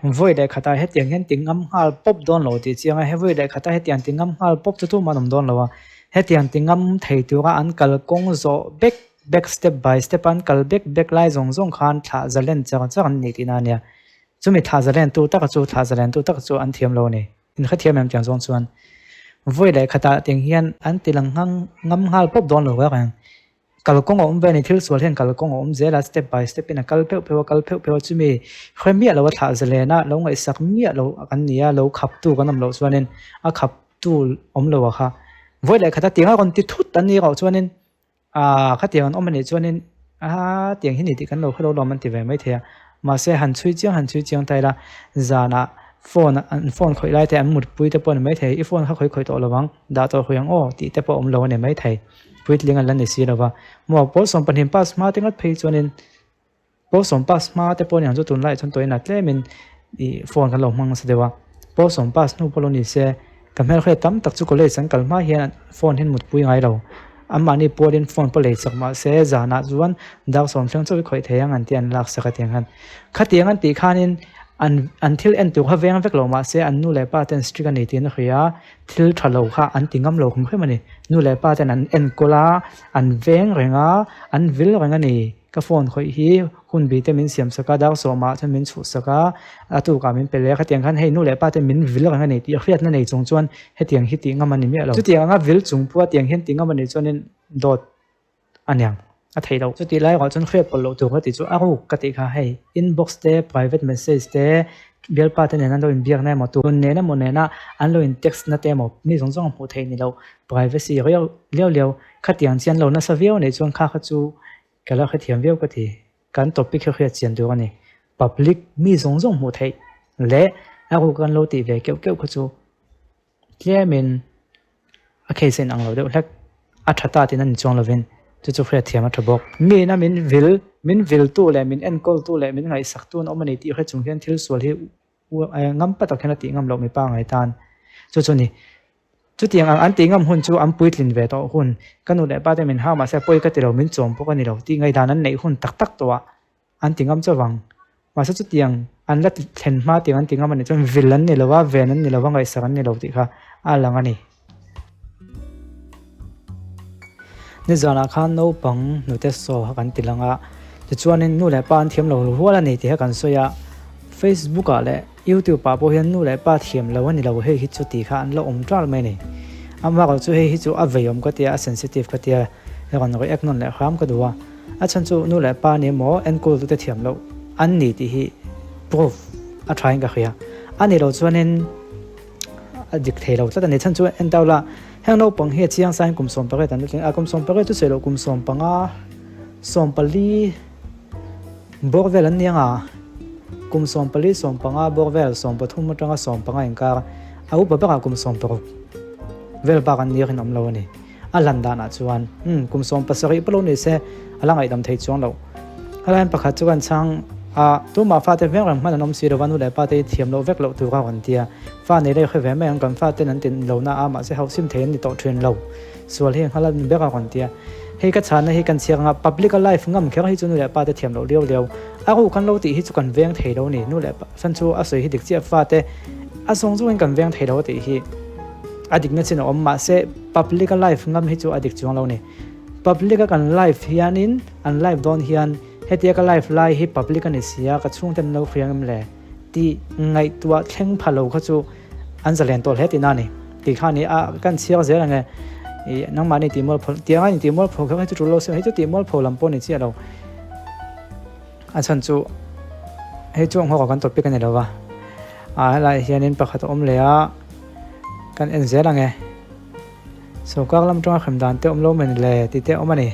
Vawi leh khatah hetiang hian ti ngam nghal pawp dawn lo tih chiang a, he vawi leh khatah hetiang ti ngam nghal pawp chu tumah an awm dawn lo a, hetiang ti ngam thei tura an kalkawng zawh bek bek step by step a an kal bek bek lai zawng zawng khan thlah zalen char char an nih tihna a nia. Chumi thlah zalen tu taka chu thlah zalen tu taka chu an thiam lo a ni. Inhrethiam em tiang zawng chuan vawi leh khatah tiang hian an ti lang nghang ngam nghal pawp dawn lo reng. Kalkawng a awm ve a ni, thil sual hian kalkawng a awm zel a, step by step in a kal pheuh pheuh a, kal pheuh pheuh a, chumi hre miah lo a thlah zalen a, lo ngaihsak miah lo kan ni a, lo khap tu kan awm loh chuanin a khap tu awm lo a kha. Vawi leh khat a tiang a rawn ti thut an nih erawh chuanin aaa khatiang an awm a nih chuanin aa tiang hi ni tih kan lo hre lo lawm an ti ve maithei a, mahse han chhui chiang han chhui chiang ta ila zanah phone an phone khawih lai te an mutpui te pawh a ni maithei, i phone kha khawih khawih tawh lo ang, dah tawh hui ang aw tih te pawh a awm lo a ni maithei. Puitling an la ni si lova, maw pawl 12 pass hma te ngat phei chuanin pawl sawm pass hma te pawh aniang chu tunlaiah chuan tawina tlemin ih phone kan lo hmang nasa deuh a, pawl sawm pass hnu pawh lo ni se ka hmelhriat tam tak chu college an kal hma hian phone hi an mutpui ngai lo, anmahni pawlin phone pawh lei chak mah se zanah chuan dar sawm thleng chauh i khawih thei ang an tih an laksak a tiang khan khatiang an tih khanin an an thil en tur kha veng vek lo mah se an nu leh pa ten strict a ni tiin a hria a. Thil tha lo kha an ti ngam lo hrim hrim a ni. Nu leh pa ten an enkawl a, an veng reng a, an vil reng a ni. Ka phone khawih hi hun bi te min siam sak a, dar sawmah chuan min chhuh sak a, a tukah min pe leh a. Khatiang khan hei nu leh pa ten min vil reng a ni tih hriatna nei chung chuan hetiang hi tih ngam a ni miah lo. Chutiang anga vil chung pawha tiang hian ti ngam a nih chuanin dawt a niang a theih loh. Chutih lai erawh chuan hriat pawlh loh tur ka tih chu a ruk ka tih kha hei inbox te private message te bialpa te nen an lo inbiakna emaw tun nen emaw nena an lo in text na te emaw mi zawng zawng a hmuh theih ni loh privacy riau liau liau khatiang chian lo nasa viau a nih chuan kha kha chu ka la hrethiam viau ka ti. Kan topic hi hriat chian tur a ni. Public mi zawng zawng hmuh theih leh a ruk an lo tih ve keuh keuh kha chu Tlemin a case a inang lo deuh hlek, a tha ta tiin a ni chuang lovin chu chu hriatthiam a tha bawk. Miin a min vil, min viltu leh min enkawltu leh min ngaihsaktu an awm a ni tih hre chung hian thil sual hi ngam pa tak hian a tih ngam loh mipa ngai tan chu chu a ni. Chutiang ang an tih ngam hun chu an puitlin ve tawh hun, ka nu leh pa te min hau mahse pawi ka ti lo, min chawm pawh ka ni lo tih ngaihdan an neih hun tak tak tawh ah An ti ngam chauh ang. Mahse chutiang an la thlen hma tiang an ti ngam a nih chuan vil an ni lo a, ven an ni lo a, ngaihsak an ni lo tih kha a lang a ni. Nizanah khan naupang hnute saw kha kan ti lang a, tichuanin nu leh pa an thiam lo rual a ni tih kha kan sawi a, Facebook ah leh YouTube ah pawh hian nu leh pa thiam lo a ni lo hei hi chu tih kha an la awm ṭal mai a ni. Amaherawhchu chu hei hi chu a veiawm ka tia, a sensitive ka tia, rawn react nawn leh hram ka duh a. A chhan chu nu leh pa nih emaw enkawl tute thiam loh an ni tih hi proof a tha in ka hria. A nih loh chuanin a dik thei lo tlat a ni. Chhan chu en tau la, heng naupang hi a chiang sain kum 18 an la tling a, kum 18 chu sawi loh kum 15, 14 bawr vel an ni ang a, kum 14, 15 bawr vel, 13 atanga 15 inkar a upa berah kum 16 vel bak an ni rinawm lo a ni. A hlan danah chuan, Umm, kum 17 pawh lo ni se, a la ngaihdam thei chuang loh. Helaiin pakhat chu kan chhang a, tumah fate veng reng hman an awm si lo va, nu leh pate hi thiam loh vek loh tur a rawn ti a. Fa nei leh hre ve mai ang, kan faten an tin lohna a, mahse hauhsim thei an ni tawh thin lo. Sual hi nghal a ni ber a rawn ti a. Hei ka chhanna hi kan chhiar anga public a life ngam kher hi chu nu leh pate thiam loh liau liau. A ruh kan lo tih hi chu kan veng thei lo ni, nu leh pa chan chu a sawi hi dik chiah fate a zawng zawngin kan veng thei lo a tih hi. A dikna chin a awm mahse public a live ngam hi chu a dik chuang lo ni. Public a kan live hianin an live dawn hian hetia ka live lai hi public a ni sia ka chhungte an lo hria ngem le tih ngaihtuah thleng pha lo kha chu an zalen tawh hle tihna a ni. Tih kha a ni a kan chhiar zel ang e ih nangmahni tih mualpho tiang a intih mualpho kha chu tul lo se hei chu tih mualpho lam pawh a ni chiah lo. A chhan chu hei chu nghawk ah kan topic a ni lo va ah helaiah hianin pakhat a awm leh a kan en zel ang e sawrkar lam tanga hrem dan te awm lo mai le tih te a awm a ni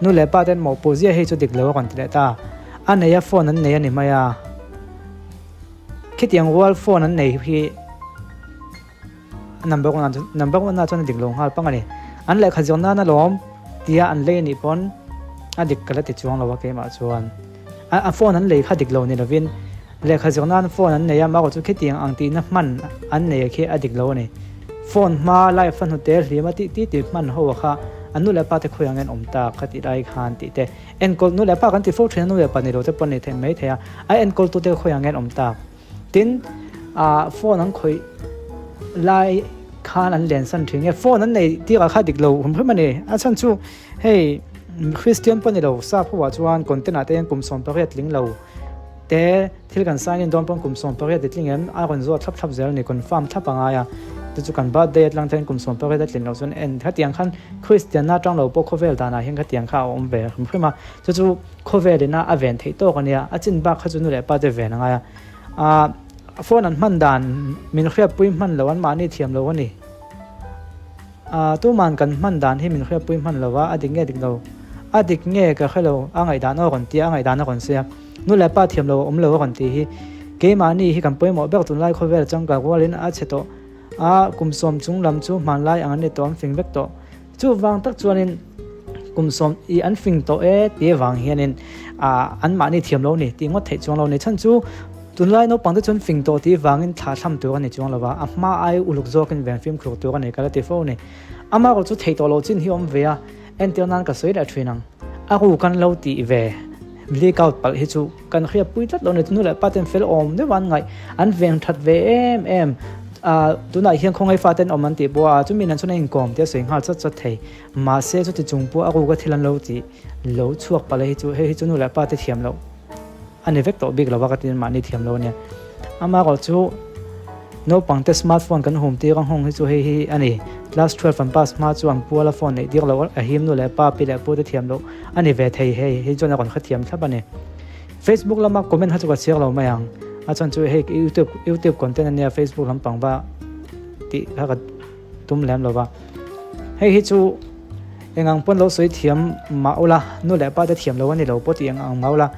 nu leh pa ten mawhpuh ziah hei chu dik lo a rawn ti leh ta a nei a phone an nei a ni mai a khitiang rual phone an nei hi number one number one ah chuan a dik lo nghal pang a ni an lehkha zawng nan alawm tia an lei anih pawn a dik ka la ti chuang lo a keimah chuan a phone an lei kha dik lo ni lovin lehkha zawng nan phone an nei a marawh chu khitiang ang tihna hman an nei khi a dik lo a ni phone hma life a hnute hlim a tih tih tih hman ho a kha an nu leh pa te khawiah nge an awm tak kha tih lai khan tih te enkawl nu leh pa kan ti fo thin a nu leh pa ni lo te pawh an nei thei mai thei a a enkawl tu te khawiah nge an awm tak. Tin, ah phone an khawih lai khan an lensan thin nge phone an nei tirah kha dik lo hrim hrim a ni. A chhan chu hei Christian pawh ni lo sap ho ah chuan content ah te hian kum 18 tling lo te thil kan sign in dawn pawn kum 18 i tling em a rawn zawt thlap thlap zel a ni confirm thlap a ngai a chu chu kan birthday atang te hian kum 18 a tlin loh chuan en khatiang khan Christian na atang lo pawh khawvel danah hian khatiang kha a awm ve hrim hrim a chu chu khawvel ina a ven theih tawk a nia a chin bak kha chu nu leh pa te ven a ngai a. Ahh phone an hman dan min hriatpui hman lo an mahni thiam lo a ni. Ahh tuman kan hman dan hi min hriatpui hman lo a, a dik nge dik lo? A dik nge ka hre lo, a ngaihdan a rawn ti a, a ngaihdan a rawn sawi a. Nu leh pa thiam lo a awm lo a rawn ti hi keimahni hi kan pawimawh ber tunlai khawvel changkang rualin a chhe tawh a, kum sawm chung lam chu hmanlai ang an ni tawh an fing vek tawh. Chuvang tak chuanin kum sawm i an fing tawh e tih avang hianin ah anmahni thiam lo ni tih ngawt theih chuang lo ni. Chhan chu tunlai naupang te chuan fing tawh tih vangin thla thlam tur a ni chuang lo va, a hma ai uluk zawkin veng fimkhur tur a ni ka la ti fo a ni. Amaherawh chu theih tawh loh chin hi awm ve a, entir nan ka sawi leh thin ang. A ru kan lo tih ve leak out palh hi chu kan hriatpui tlat lo ni. Nu leh pa ten fel awm deuh an ngaih, an veng that ve em em. Ah tunah hian khawngaih fa ten awm an tih pawh a, chumi nan chuan a inkawm tih a sawi nghal chawt chawt thei. Mahse chuti chung pawh a ruka thil an lo tih lo chhuak palh hi chu hei hi chu nu leh pa te thiam loh a ni vek tawh bik lo va ka ti mahni thiam lo a nia. Amaherawh chu naupang te smart phone kan hum tir ang hung hi chu hei hi a ni. Class 12 an pass hma chu an puala phone neih tir loh a him nu leh pa pi leh pu te thiam loh a ni ve thei hei hi chuan a rawn hrethiam thlap a ni. Facebook lama comment kha chu ka chhiar lo mai ang a chhan chu hei YouTube YouTube content a nia Facebook lampang va tih kha ka tum lem lo va. Hei hi chu engang pawn lo sawi thiam mah ula nu leh pa te thiam lo a ni lo pawh tih ang ang mah ula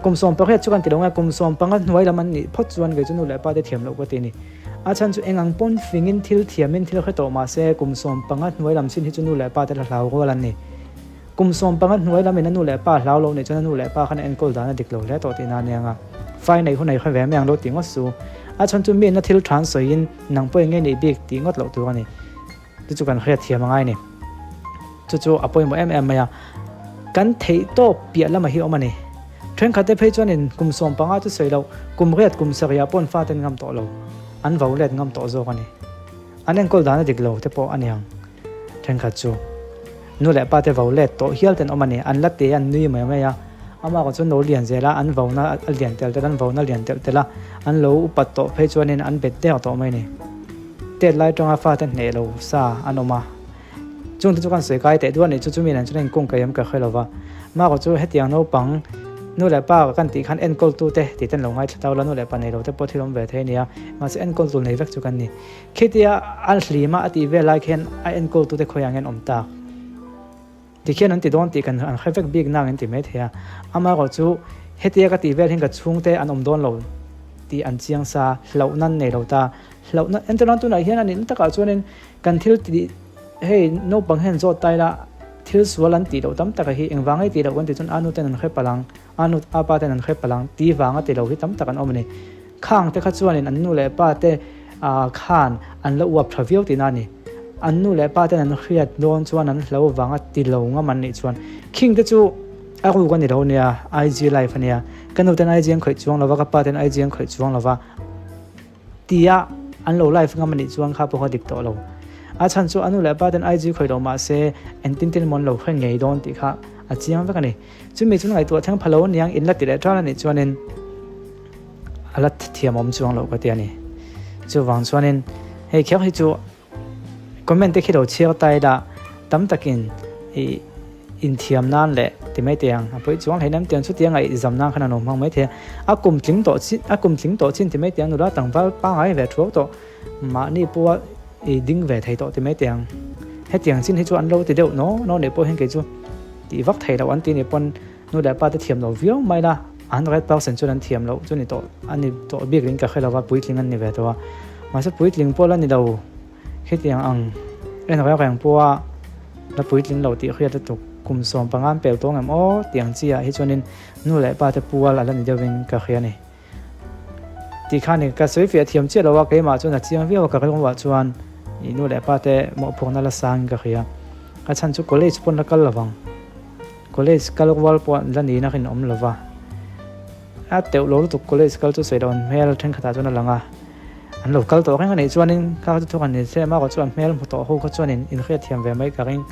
kum 18 chu kan ti lo nge kum 15 hnuai lam an nih phawt chuan kei chu nu leh pa te thiam loh ka ti a ni. A chhan chu engang pawn fingin thil thiamin thil hre tawh mah se kum 15 hnuai lam chin hi chu nu leh pa te hla hlau rual an ni. Kum 15 hnuai lamin a nu leh pa hlau lo nih chuan a nu leh pa khan a enkawl dan a dik lo hle tawh tihna a nia nga. Fai neih hun ei hre ve mai ang lo tih ngawt su. A chhan chu miin a thil than sawiin nang pawh eng nge nih bik tih ngawt loh tur a ni. Chu chu kan hriat thiam a ngai ni. Chu chu a pawimawh em em mai a. Kan theih tawp piah lamah hi awm a ni. Thenkhat te phei chuanin kum 15 chu sawi loh, kum riat kum sarihah pawh an faten ngam tawh lo. An vo let ngam tawh zawk a ni. An enkawl dan a dik lo te pawh a niang. Thenkhat chu nu leh pa te vo let tawh hial ten awm a ni. An la te an nui mai mai a, amah kawh chuan lo lian zel a, an vona a lian tel tel a, an vona lian telh telh a, an lo upat tawh phei chuanin an bet der tawh mai a ni. Tet lai atanga fate hneh lo sa an awm a, chungte chu kan sawi kai teh duah a nih chu, chumi nen chuan a inkung kai em ka hre lo va. Amah kawh chu hetiang naupang nu leh pa kan tih khan enkawltute tih ten lo ngaithla ta ula, nu leh pa nei lo te pawh thil awm ve thei a ni a, mahse enkawltu nei vek chu kan ni. Khitia a hlima a tih vel lai khian a enkawltute khawiah nge an awm tak? Tikhian an ti dawn tih kan an hre vek bik nang in ti mai thei a. Amaherawh chu hetia ka tih vel hian ka chhungte an awm dawn lo tih an chiang sa, hlauhna an nei lo ta. Hlauhna, entirnan tunah hian a nihna takah chuanin kan thil tih hei naupang hian zawt ta ila thil sual an tih loh tam taka hi engvang nge tih loh kan tih chuan a nu ten an hre palh ang, a nu a pa ten an hre palh ang tih vanga ti lo hi tam tak an awm a ni. Khang te kha chuanin an nu leh pa te khan an la uap tha viau tihna a ni. An nu leh pa ten an hriat dawn chuan an hlo vanga ti lo ngam an nih chuan khing te chu a ruk a ni lo nia, IG live a nia. Ka nu ten IG an khawih chuang lova, ka pa ten IG an khawih chuang lova tia an lo live ngam a nih chuan kha pawh kha dik tawh lo. A chhan chu a nu leh pa ten IG khawih lo mah se engtin tin emaw an lo hre ngei dawn tih kha a chiang vek a ni. Chumi chu ngaihtuah thleng pha lo aniang in la ti leh ṭan a nih chuanin a la thiam awm chuang loh ka ti a ni. Chuvang chuanin hei kher hi chu comment te khi lo chhiar ta ila tam takin ih inthiam nan leh ti mai thei ang a pawi chuang hleinem tiang chutia ngaihzam nan khan an awm hmang mai thei a. A kum tling tawh chin a kum tling tawh chin ti mai thei ang nula tlangval pangngai ve thuau tawh mahni pawha ih ding ve thei tawh ti mai thei ang. Hetiang chin hi chu an lo ti deuh naw naw nih pawh hian kei chu tih vak thei loh an ti nih pawn Nu leh pa te thiam lo viau mai la, an right person chuan an thiam loh chu ni tawh a ni tawh bik in ka hre lo va, puitling an ni ve tawh a. Mahse puitling pawh la ni lo, khitiang ang en reng reng pawha la puitling lo tih hriat lutuk kum 15 an pel tawng em aw tih ang chi ah hi chuanin nu leh pa te pual a la ni deuhin ka hria a ni. Tih kha ni ka sawi fiah thiam chiah lo a, keimah chuan a chiang viau a, ka rilruah chuan i nu leh pa te mawhphurhna la sang in ka hria. A chhan chu college pawn la kal lovang. College kal rual pawh la nihna khin awm lova. A teuh lo lutuk college kal chu sawi loh an hmel thenkhatah chuan a lang a, an lo kal tawh reng a nih chuanin kha chu thuk an ni se amaherawh chu an hmel hmu tawh ho kha chuanin inhriatthiam ve mai ka ring.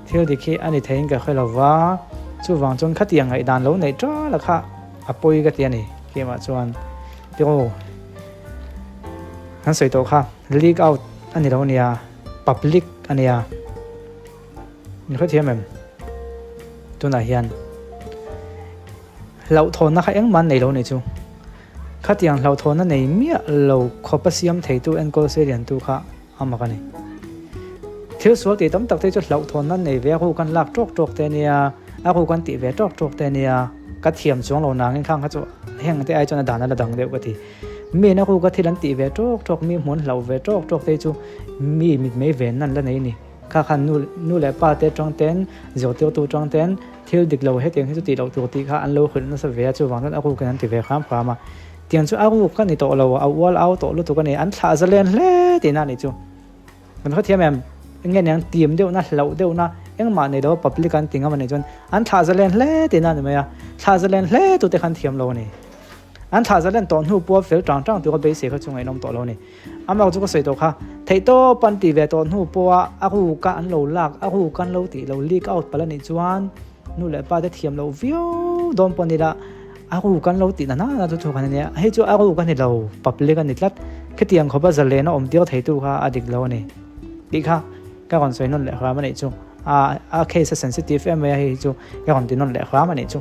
Thil dik hi a ni theiin ka hre lo va, chuvang chuan khatiang ngaihdan lo neih ṭal a kha a pawi ka ti a ni keimah chuan tiraw kan sawi tawh kha leak out a ni lo nia public a nia min hrethiam em tunah hian hlauhthawnna kha engmah an nei lo nih chu khatiang hlauhthawnna nei miah lo khawpa siam theitu enkawl seriantu kha A mak a ni. Thil sual tih tam tak te chu hlauhthawnna nei ve a ruk an lak tawk tawk te a nia, a ruk an tih ve tawk tawk te a nia. Ka thiam chuang lo nangin khang kha chu heng te ai chuan a dan a la dang deuh ka ti. Miin a ruka thil an tih ve tawk tawk, mi hmuan hlauh ve tawk tawk te chu mi mitmei ven nan la nei a ni. Kha khan nu nu leh pa te tang ten, zirtirtu tang ten thil dik lo hetiang hi chu tih loh tur tih kha an lo hrilh nasa ve a, chuvang chuan a rukin an ti ve hram hram a. Tiang chu a ruk ka ni tawh lo, a ual au tawh lutuk a ni, an thlah zalen hle tihna a nih chu. Kan hrethiam em? Enge niang tim deuhna, hlauh deuhna, engmah nei lo public an ti ngam a nih chuan an thlah zalen hle tihna a ni mai a, thlah zalen hle tute khan thiam lo a ni. An thlah zalen tawh hnu pawha fel tang tang tura beisei kha chu ngaihnawm tawh lo a ni. Amah chu ka sawi tawh kha, theihtawp an tih ve tawh hnu pawha a ruka an lo lak, a ruk an lo tih lo leak out palh a nih chuan nu leh pa te thiam loh viau dawn pawh a ni la, A ruk an lo tih na na chu thu khan a nia, hei chu a ruk a ni lo, public a ni tlat, khitiang khawpa zalen a awm tir theitu kha a dik lo a ni tih kha ka rawn sawi nawn leh hram a nih chu, a case a sensitive em mai a hei hi chu ka rawn ti nawn leh hram a nih chu.